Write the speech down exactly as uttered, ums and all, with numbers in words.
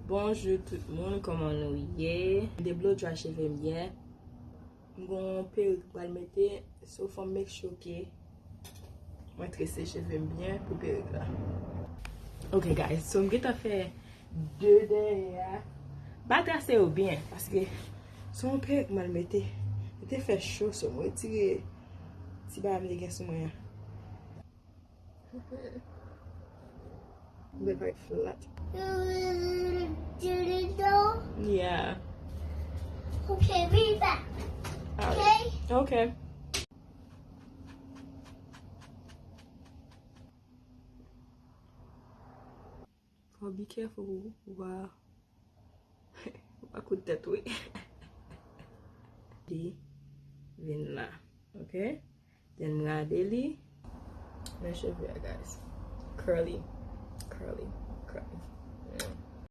Bonjou tout moun, kòman nou ye? M te blow dry cheve m yè. M gon perik m pral mete, so fò m make sure ke mwen trese cheve m byen pou perik la. Ok guys, so m gentan fè de dèyè a. M pa trase yo byen, paske se yon perik m al mete. Li te fè cho, so m retire ti bagay m te gen sou mwen an. Li pa flat. Yeah. Okay, be back. Alright. Okay? Okay. Fò be careful pou w pa, pa kout tèt, wi. Li vin la, ok? Then m gade li. Men cheve a, guys. Curly. Curly.